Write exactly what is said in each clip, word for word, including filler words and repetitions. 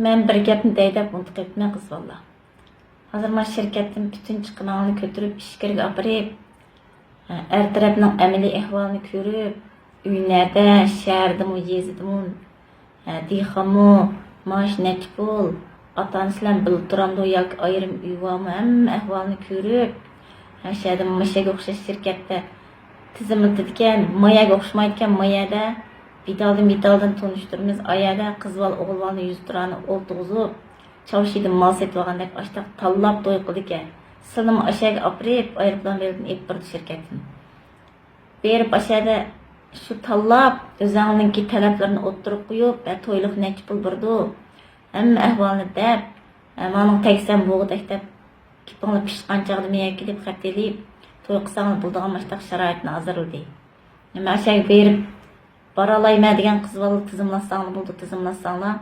مەن بىر گەپنى دەي دەپ ئۇنتۇپ قېلىپتىمەن، قىز بالىلار. ھازىر مانا شىركەتتىن پۈتۈن چىقىمىڭلارنى كۆتۈرۈپ ئىچكىرىگە ئاپىرىپ، ئەر تەرەپنىڭ ئەمەلىي ئەھۋالىنى كۆرۈپ، ئۆي نەدە، شەھەردىمۇ، يېزىدىمۇ، دېھقانمۇ، مائاش نەچچە پۇل، ئاتا-ئانىسى بىلەن بىللە تۇرامدۇ ياكى ئايرىم ئۆي بارمۇ، ھەممە ئەھۋالنى كۆرۈپ، شەھەردە مۇشەگە ئوخشاش شىركەتتە تىزىملىتىدىكەن، مايەگە ئوخشىمايدىكەن، مايەدە بىدالدىن بىدالدىن تونۇشتۇرىمىز، ئايەدە قىز بالا ئوغۇل بالىنى يۈزتۇرانە ئولتۇرغۇزۇپ، چاۋشىدىن مال سېتىۋالغاندەك ئاشتاق تاللاپ توي قىلىدىكەن. سىلىنىمۇ ئاشەگە ئاپىرىپ، ئايروپىلان بېلىتىنى ئېلىپ بېرىدۇ شىركەتتىن. بېرىپ ئاشەدە شۇ تاللاپ، ئۆزەڭنىڭكى تەلەپلىرىنى ئوتتۇرىغا قويۇپ، ھە، تويلۇق نەچچە پۇل بېرىدۇ، ھەممە ئەھۋالنى دەپ، ھە، مانىڭ تەگسەم بوغۇدەك دەپ، گېپىڭلار پىشقان چاغدا مېيەگە كېلىپ خەت ئېلىپ، توي قىلساڭلار بولىدىغان ماشتاق شارائىتنى ھازىرلىدى. نېمە ئاشەگە بېرىپ، بارالايمەن دېگەن قىز بالا تىزىملاتساڭلار بولىدۇ، تىزىملاتساڭلار.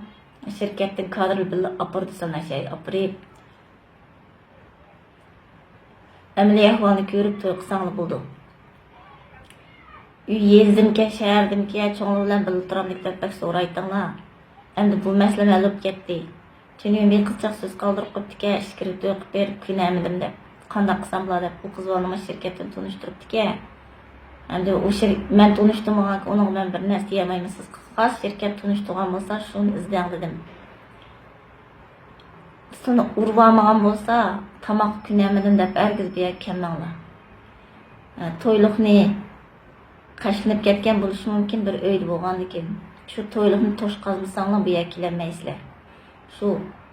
شىركەتتىن كادىر بىللە ئاپىرىدۇ سىلىنى ئاشەگە ئاپىرىپ. ئەمەلىي ئەھۋالنى كۆرۈپ توي قىلساڭلار بولىدۇ. ئۆي يېزىدىمىكەن، شەھەردىمىكەن، چوڭلار بىلەن بىللە تۇرامدىكەن دەپ بەك سورايتتىڭلار. ئەمدى بۇ مەسىلە ھەل بولۇپ كەتتى. تۈنۈگۈن بىر قىزچاق سۆز قالدۇرۇپ قويۇپتىكەن، ئىچكىرىگە توي قىلىپ بېرىپ كۆنەلمىدىم دەپ. قانداق قىلسام بولار دەپ، ئۇ قىز بالىنى شىركەتتىن تونۇشتۇرۇپتىكەن. ئەمدى ئۇ شىر-، مەن تونۇشتۇرمىغانكەن، ئۇنىڭغا مەن بىر نەرسە دېيەلمەيمەن. سىز قىزغاچ شىركەت تونۇشتۇرغان بولسا، شۇنى ئىزدەڭ دېدىم. سىلىنى ئۇرۇۋالمىغان بولسا، تاماققا كۆنەلمىدىم دەپ ھەرگىز بۇ يەرگە كەلمەڭلار. ھە، تويلۇقنى خەجلىنىپ كەتكەن بولۇشى مۇمكىن، بىر ئۆيدە بولغاندىكىن. شۇ تويلۇقنى توشقازمىساڭلار، بۇ يەرگە كېلەلمەيسىلەر. شۇ،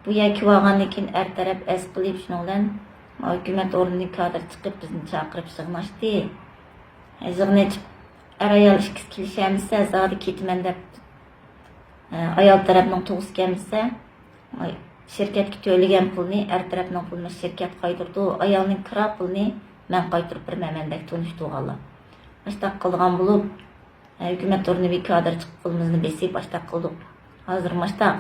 بۇ يەرگە كېلىۋالغاندىن كېيىن ئەر تەرەپ ئەز قىلىپ شۇنىڭ بىلەن ھۆكۈمەت ئورنىدىن كادىر چىقىپ بىزنى چاقىرىپ يىغىن ئاچتى. يىغىن ئېچىپ، ئەر-ئايال ئىككىسى كېلىشەلمىسە، زادى كېتىمەن دەپ، ئايال تەرەپنىڭ تۇغۇسى كەلمىسە، شىركەتكە تۆلىگەن پۇلنى، ئەر تەرەپنىڭ پۇلىنى شىركەت قايتۇرىدۇ، ئايالنىڭ كىرا پۇلىنى مەن قايتۇرۇپ بېرىمەن، مەندەك تونۇشتۇرغانلار. ئاشتاق قىلىدىغان بولۇپ، ھۆكۈمەت ئورنىدىن كادىر چىقىپ قولىمىزنى بېسىپ ئاشتاق قىلدۇق. ھازىر ماشتاق.